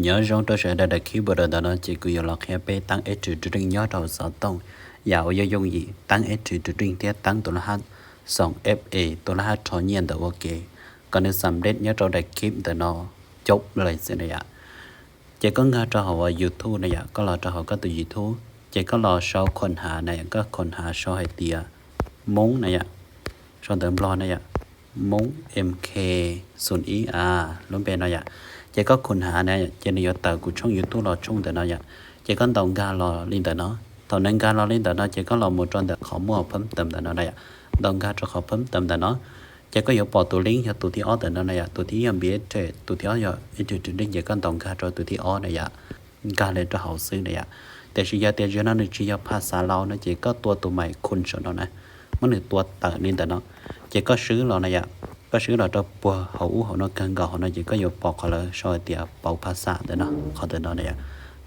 Nyob zoo rau sawv daws daim clip ntawm no ces kuv yuav los qhia peb teeb Edge to Drink nyob rau hauv xov tooj yam uas yooj yooj yim, teeb Edge to Drink thiab teeb tus laj hab xoom F A tus laj hab rho nyiaj ntawm ua ke kom nws xam lej nyob rau daim clip ntawm no coob leej xwb na yom. Ces koj nkag rau hauv YouTube na yom, koj los rau hauv koj tus YouTube ces koj los sau khoom hav na yom, koj khoom hav sau hais tias Moob na yom, sau ntawv Nplog na yom, Moob M K xoom ib a, lub npe no yom. Ces koj khoom hav na ces nws yuav tawm kuv tshooj YouTube los tshooj ntawm no yom. Ces koj ntaus nkag los li ntawm no. Thaum nws nkag los li ntawm no ces koj los mus rau ntawm qhov muaj phab tam ntawm no na yom, ntaus nkag rau qhov phab tam ntawm no. Ces koj yuav pom tus link yog tus thib ob ntawm no na yom, tus thib ib yog npiv Edge, tus thib ob yog Edge to Drink, ces koj ntaus nkag rau tus thib ob na yom, nkag li rau hauv xwb na yom. Tiam sis yog tias zaum no nws tsis yog phas xas Laus no ces koj tua tus mais khun saum no na, muab nws tua tawm li ntawm no. Ces koj swb los na yom, koj swb los rau puag hauv ub hauv no kawg nkaus hauv no ces koj yuav pom qhov lawv sau hais tias pauv phas xas ntawm no, qhov ntawm no na yom.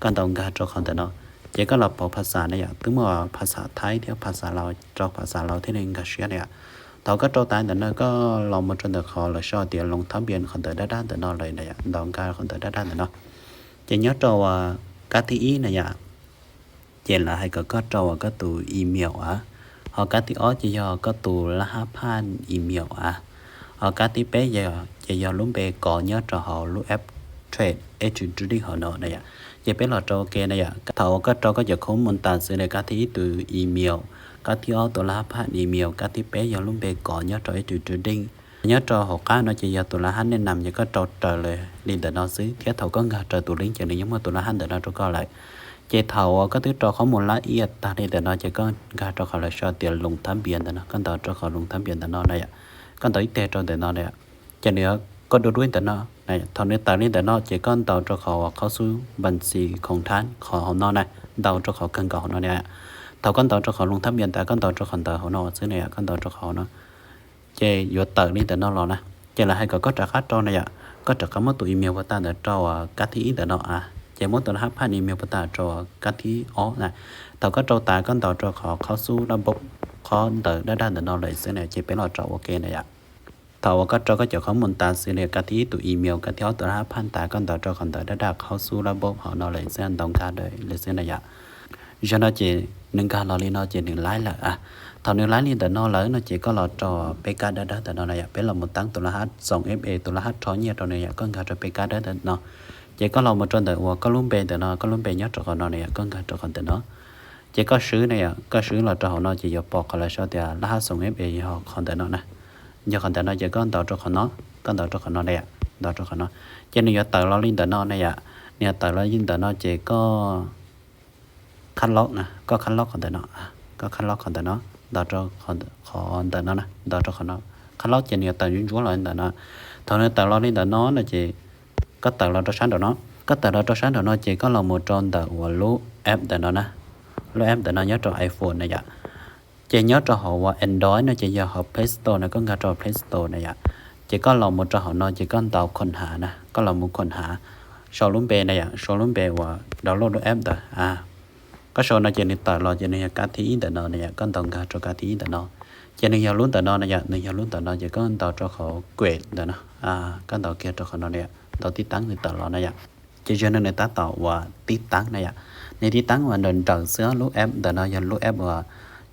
Koj ntaus nkag rau qhov ntawm no, ces koj los pauv phas xas na yom, twb muaj phas xas Thaib thiab phas xas Laus, rau phas xas Laus thiaj li nkag siab na yom. Thaum koj rau tas ntawm no koj los mus rau ntawm qhov lawv sau tias Loos Thab Npias qhov ntawv daj daj ntawm no lawm na yom, ntaus nkag qhov ntawv daj daj ntawm no. Ces nyob rau kab thib ib na yom, ces lawv hais kom koj rau koj tus email a, ho kab thib ob ces yog koj tus laj hab phaj email a, ho kab thib peb ces yog lub npe kov nyob rau hauv lub app Trade Edge to Drink hauv no na yom. Ces peb los rau ua ke na yom, thaum uas koj rau koj cov khoom mus tas xws li kab thib ib tus email, kab thib ob tus laj hab phaj email, kab thib peb yog lub npe kov nyob rau Edge to Drink. Nyob rau hauv qab no ces yog tus laj hab nej nam, ces koj rau raws li ntawm no xwb, thiab thaum koj nkag raws tus link ces nws yeej muaj tus laj hab ntawm no rau koj lawm. Ces thaum uas koj twb rau qhov mus lab iaj tag li ntawm no ces koj nkag rau qhov lawv sau tias Loos Thab Npias ntawm no, koj ntaus rau qhov Loos Thab Npias ntawm no na yom. Koj ntaus ib teg rau ntawm no na yom, ces nws koj dua dua ntawm no. Thaum nws tawm li ntawm no ces koj ntaus rau qhov uas khaub xub npas xis khoom thab qhov hauv no na, ntaus rau qhov kawg nkaus hauv no na. Thaum koj ntaus rau qhov Loos Thab Npias tas koj ntaus rau qhov ntawd hauv no xwb na yom, koj ntaus rau qhov no. Ces yuav tawm li ntawm no los na, ces lawv hais kom koj rov qab rau na yom, koj rov qab muab tus email puag ta ntawd rau kab thib ib ntawm no a, ces muab tus laj hab phaj email puag ta rau kab thib ob na. Thaum koj rau tas koj ntaus rau qhov khaub xub dab npauj, qhov ntawv daj daj ntawm no lawm xwb na, ces peb los rau ua ke na yom. Thaum uas koj rau koj cov khoom mus tas xws li kab thib ib tus email, kab thib ob tus laj hab phaj tas koj ntaus rau qhov ntawv daj daj khaub xub dab npauj hauv no lawm xwb, ntaus nkag lawm xwb na yom. Zaum no ces nws nkag los li no ces nws laib lawm a. Thaum nws laib li ntawm no lawm no ces koj los rau peb kab dawb dawb ntawm no na yom, peb los mus teeb tus laj hab xoom F A tus laj hab rho nyiaj rau na yom, koj nkag rau peb kab dawb ntawm no. Ces koj los mus rau ntawm uas koj lub npe ntawm no, koj lub npe nyob rau qhov no na yom, koj nkag rau qhov ntawm no. Ces koj swb na yom, koj swb los rau hauv no ces yuav pom qhov lawv sau tias laj hab xoom F A yog qhov ntawm no na. Yog qhov ntawm no ces koj ntaus rau qhov no, koj ntaus rau qhov no na yom, ntaus rau qhov no. Ces nws yuav tawm los li ntawm no na yom, nws yuav tawm los li ntawm no ces koj khab laub na, koj khab laub qhov ntawm no, koj khab laub qhov ntawm no, ntaus rau qhov ntawm no, ntaus rau qhov no, khab laub ces nws yuav tawm ntsuab ntsuab los li ntawm no. Thaum nws tawm los li ntawm no no ces koj tawm los rau sab nraum no, koj tawm los rau sab nraum no ces koj los mus rau ntawm uas lub app ntawm no na, lub app ntawm no nyob rau iPhone na yom. Ces nyob rau hauv uas Android no ces yog hauv Play Store na, koj nkag rau Play Store na yom. Ces koj los mus rau hauv no ces koj ntaus khoom hav na, koj los mus khoom hav, sau lub npe na yom, sau lub npe uas download lub app ntawd a. Koj sau no ces nws tawm los ces nws yog kab thib ib ntawm no na yom, koj ntaus nkag rau kab thib ib ntawm no. Ces nws yog lub ntawm no na yom, nws yog lub ntawm no ces koj ntaus rau qhov create ntawm no, koj ntaus kiag rau qhov no na yom, ntaus tib teeb nws tawm los na yom. Ces zaum no nws tab tom uas tib teeb na yom, nws tib teeb uas nrawm nrawm xwb, lub app ntawm no yog lub app uas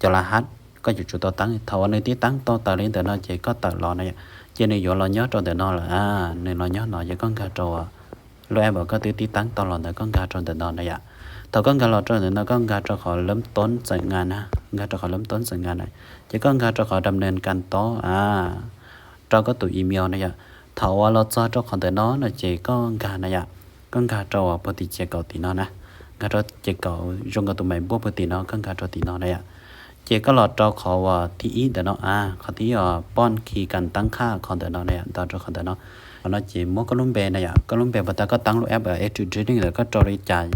cov laj hab koj yuav tsum tau teeb. Thaum uas nws tib teeb tau tawm li ntawm no ces koj tawm los na yom, ces nws yuav los nyob rau ntawm no lawm a, nws los nyob no ces koj nkag rau lub app uas koj twb tib teeb tau los ntawd, koj nkag rau ntawm no na yom. Thaum koj nkag los rau ntawm no koj nkag rau qhov lab toob xeem nqa na, nkag rau qhov lab toob xeem nqa na, ces koj nkag rau qhov dam nees kas tob a, rau koj tus email na yom. Thaum uas los txog rau qhov ntawm no no ces koj nkag na yom, koj nkag rau uas puag tim ces kaum tim no na, nkag rau ces kaum zoo nkaus tus mais npuaj puag tim no, koj nkag rau tim no na yom. Ces koj los rau qhov uas thib ib ntawm no a, qhov thib ib uas poj khi kas teeb khaj qhov ntawm no na yom, ntaus rau qhov ntawm no. Qhov no ces muab koj lub npe na yom, koj lub npe puag ta koj teeb lub app Edge to Drink ntawd koj rau li cas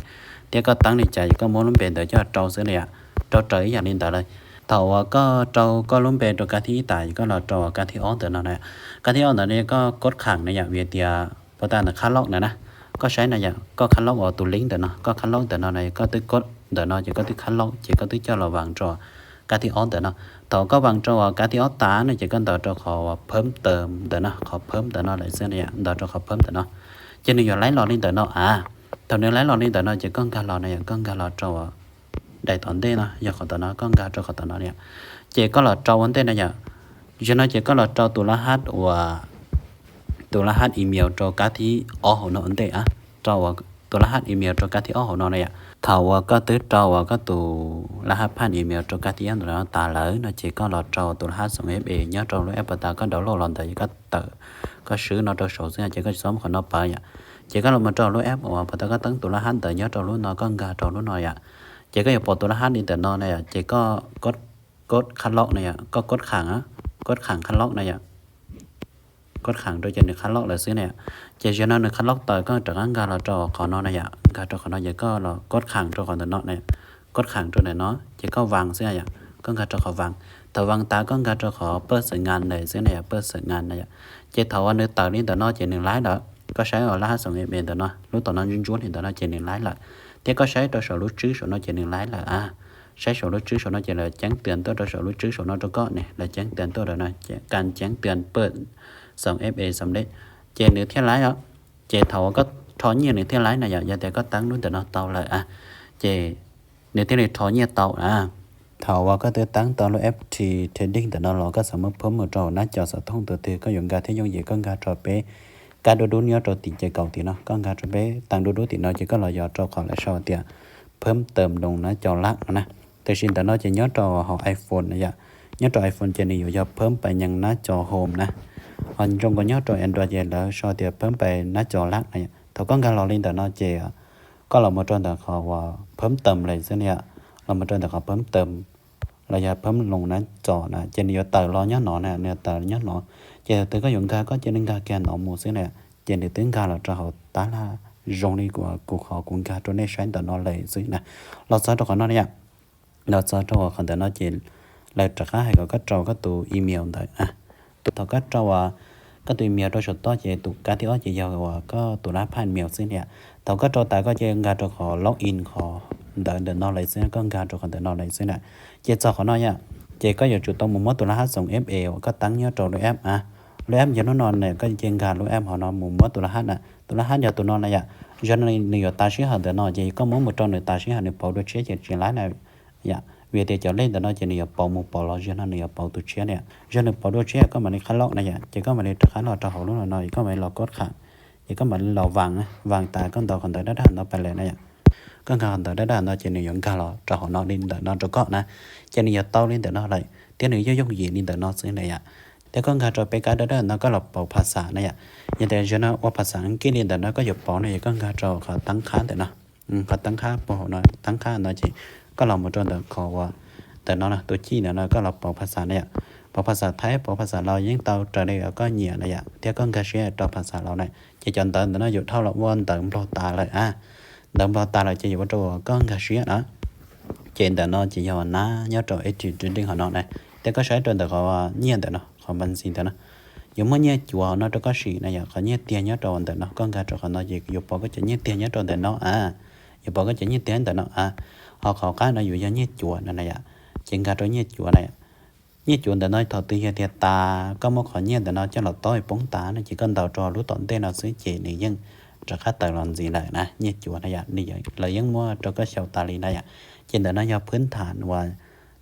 thiab koj teeb li cas ces koj muab lub npe ntawd coj rau xwb na yom, rau raws ib yam li ntawd lawm. Thaum uas koj rau koj lub npe rau kab thib ib tas koj los rau kab thib ob ntawm no na, kab thib ob ntawm no koj kod kham na yom, vim tias puag ta ntawm khab laub na na, koj saib na yom, koj khab laub uas tus link ntawm no, koj khab laub ntawm no na, koj twb kod ntawm no ces koj twb khab laub ces koj twb coj los vas rau kab thib ob ntawm no. Thaum koj vas rau uas kab thib ob tas no ces koj ntaus rau qhov uas phab tam ntawm no, qhov phab ntawm no lawm xwb na yom, ntaus rau qhov phab ntawm no. Ces nws yuav laib los li ntawm no a. Thaum nws laib los li ntawm no ces koj nkag los na yom, koj nkag los rau daim tom ntej no, yog qhov tom no, koj nkag rau qhov tom no na yom. Ces koj los rau ua ntej na yom. Zaum no ces koj los rau tus lab hab uas, tus lab hab email rau kab thib ob hauv no ua ntej a, rau tus lab hab email rau kab thib ob hauv no na yom. Thaum uas koj twb rau uas koj tus lab hab phaj email rau kab thib ob ntawm no tas lawm no ces koj los rau tus lab hab xoom F A nyob rau lub app uas tas koj download los ntawd, koj tawm, koj swb no rau saud xwb ces koj tsis txhob muab qhov no pawv yom. Ces koj los mus rau lub app uas puas tas koj teeb tus lab hab ntawd nyob rau lub no, koj nkag rau lub no yom. Ces koj yuav pom tus lab hab li ntawm no na yom, ces koj, koj khab loj na yom, koj kod kham, kod kham khab loj na yom, kod kham rau ces nws khab loj lawm xwb na yom. Ces zaum no nws khab loj tawm koj rov qab nkag los rau qhov no na yom, nkag rau qhov no ces koj los kod kham rau qhov ntawm no na, kod kham rau ntawm no ces koj vas xwb yom, koj nkag rau qhov vas. Thaum vas tas koj nkag rau qhov pawj xeem nas ntawm xwb na yom, pawj xeem nas na yom. Ces thaum uas nws tawm li ntawm no ces nws laib lawm. Koj saib uas lab hab xoom F A ntawm no, lub tom no ntsuab ntsuab li ntawm no ces nws laib lawm. Thiab koj saib rau saum lub tswb saum no ces nws laib lawm a. Saib saum lub tswb saum no ces lawv ceeb tias tuaj rau saum lub tswb saum no rau koj ne, lawv ceeb tias tuaj rau no, kas ceeb tias pawj xoom F A xoom dej, ces nws thiaj laib os. Ces thaum uas koj rho nyiaj nws thiaj laib na yom, yog tias koj teeb lub ntawm no tau lawm a, ces nws thiaj li rho nyiaj tau na. Thaum uas koj twb teeb tau lub F T trading ntawm no los koj xav muab phab mus rau hauv nab co xov tooj tus twg koj yuav nkag thiab yooj yim, koj nkag rau peb kab dub dub nyob rau tim ces kaum tim no, koj nkag rau peb teeb dub dub tim no ces koj los yos rau qhov lawv sau tias phab tawm noo nab co lab no na. Tam sim ntawm no ces nyob rau hauv iPhone na yom, nyob rau iPhone ces nws yuav yog phab pais nyees nab co home na. Ho zoo nkaus nyob rau Android ces lawv sau tias phab pais nab co lab na yom. Thaum koj nkag los li ntawm no ces koj los mus rau ntawm qhov uas phab tawm lawm xwb na yom, los mus rau ntawm qhov phab tawm los yog phab noo nab co na, ces nws yuav tawm los nyob no na, nws yuav tawm nyob no. Ces thaum twg koj yuav nkag koj cia li nkag kiag no mus xwb na, ces nws twb nkag los rau hauv tab laj zoo li kuv, kuv qhov kuv nkag rau nej saib ntawm no lawm xwb na. Los txog rau qhov no na yom, los txog rau qhov ntawm no ces lawv rov qab hais kom koj rau koj tus email ntawd na. Thaum koj rau koj tus email rau saum toj ces tus kab thib ob ces yog uas koj tus lab phaj email xwb na yom. Thaum koj rau tas koj cia li nkag rau qhov log in qhov ntawd ntawm no lawm xwb, koj nkag rau qhov ntawm no lawm xwb na. Ces txog qhov no yom, ces koj yuav tsum tau mus muab tus lab hab xoom F A uas koj teeb nyob rau lub app a. Lub app yog lub no na, koj cia li nkag lub app hauv no mus muab tus lab hab na. Tus lab hab yog tus no na yom. Zaum no nws yuav tas sij hawm ntawm no ces koj muab mus rau nws tas sij hawm nws pauv dua tshiab ces tsis laib na yom. Vim tias cov lej ntawm no ces nws yuav pauv mus pauv los, zaum no nws yuav pauv tus tshiab na yom. Zaum nws pauv dua tshiab koj mam li qhab loj na yom, ces koj mam li rov qab los rau hauv lub no no, koj mam li los kod kham, ces koj mam li los vas, vas tas koj ntaus qhov ntawv daj daj no pais lawm na yom. Koj nkag qhov ntawv daj daj no ces nws yuav nkag los rau hauv no li ntawm no rau koj na. Ces nws yuav tau li ntawm no lawm thiab nws yooj yooj yim li ntawm no xwb na yom. Thiab koj nkag rau peb kab daj daj no koj los pauv phas xas na yom. Yog tias zaum no ua phas xas Askiv li ntawm no koj yuav pauv no ces koj nkag rau qhov teeb qhab ntawm no, qhov teeb qhab puag hauv no, teeb qhab no ces koj los mus rau ntawm qhov uas ntawm no tus cij ntawm no koj los pauv phas xas na yom. Pauv phas xas Thaib pauv phas xas Laus yeej tau raws li koj nyiam na yom. Thiab koj nkag siab rau phas xas Laus na, ces cov ntawv ntawm no yuav dhau los ua ntawv Nplog tas lawm a. Ntawv Nplog tas lawm ces yuav ua rau uas koj nkag siab na. Ces ntawm no ces yog nab nyob rau Active Trading hauv no na. Thiab koj saib rau ntawm qhov nyiaj ntawm no, qhov npas ntxis ntawm no, yuav muaj nyiaj cuav hauv no rau koj sim na yom. Qhov nyiaj tiag nyob rau ntawm no, koj nkag rau qhov no ces yuav pauv koj cov nyiaj tiag nyob rau ntawm no a. Yuav pauv koj cov nyiaj tiag ntawm no a. Ho qhov qab no yuav yog nyiaj cuav no na yom. Ces nkag rau nyiaj cuav na. Nyiaj cuav ntawm no thaum twg yog tias tas koj muab qhov nyiaj ntawm no coj los taub poob tas no ces koj ntaus rau lub tom ntej no xwb ces nws yeej rov qab tawm los ntxiv lawm na. Nyiaj cuav na yom, lawv yeej muab rau koj xyaum tas li na yom. Ces ntawm no yog phwb tham uas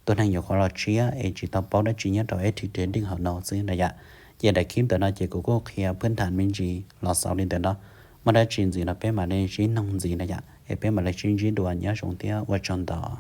tus neeg yuav qhuav los tshiab es tsis tau paub dab tsi nyob rau Active Trading hauv no xwb na yom. Ces daim clip ntawm no ces kuv kuj qhia phwb tham me ntsis los xaus li ntawm no. Muaj dab tsi ntxiv no peb mam li sib noog ntxiv na yom, es peb mam li sib ntsib dua, nyob zoo thiab ua tsaug ntau.